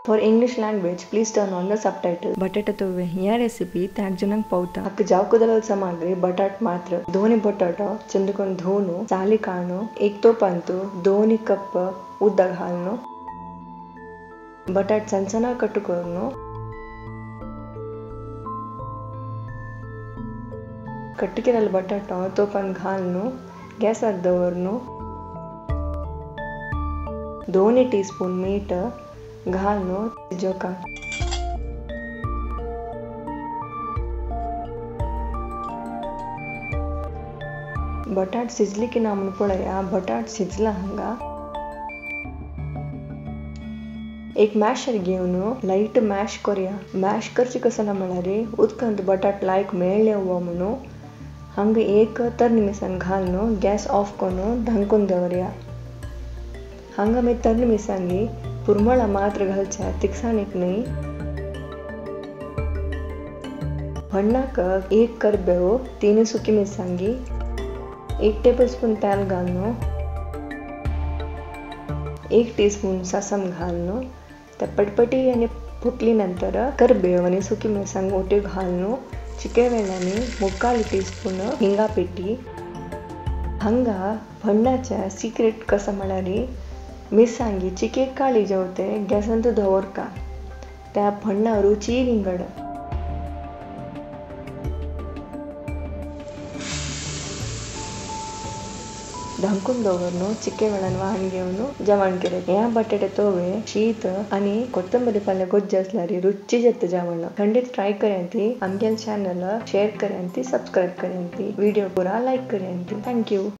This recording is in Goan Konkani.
For English language, please turn on the subtitle. बटाटा तोवे ह्या रेसिपी त्याग जणांक पावता. हक्क जावकुदल सामग्री बटाट मात्र दोनी बटाटो चंदकोन धोनु साली काणु एक तोपांतु दोनी कप उदक घालनु बटाट सनसना कट करनु कट्टिकेरल बटाटो तोपान घालनु गैस दवरनु 2 टीस्पून मीठ घालनु जोका बटाट सिजली की ना म्हण पळया बटाट सिजला हांगा एक मॅशर घेवन लायट मॅश करया. मॅश करचे कसं ना म्हळ्यार उदकांत बटाट लायक मेळ्ळे वो म्हणून हांगा एक तरणी मिरसांग घालून गॅस ऑफ करून धांकून दवरया. हांगा मी तरणी मिरसांगी पुरमळा मात्र घालच्या तिखसाणीक न्हय. भण्णाक एक करबेव 3 सुकी मिरसांगी 1 टेबलस्पून तेल घालून 1 टीस्पून सासम घालून त्या पटपटी आनी फुटली नंतर करबेव आनी सुकी मिरसांग ओट्यो घालून चिके वेळांनी 3/4 टीस्पून हिंगा पेटी. हांगा भण्णाच्या सिक्रेट कसं म्हळ्यार मिरसांगी चिके काळी जेवते गॅसांत दवरका त्या भण्णा रुची विंगड. धांकून दवरनु चिके वेळान वाहन घेवन जेवण केलें. ह्या बटाटे तोवे शीत आनी कोथंबरी पाले गोज्जे आसल्यार रुची जाता जेवण. खंडीत ट्राय करयांती आमगेले चॅनल शेअर करयांती सबस्क्रायब करयांती व्हिडिओ पुरा लायक करयांती. Thank you.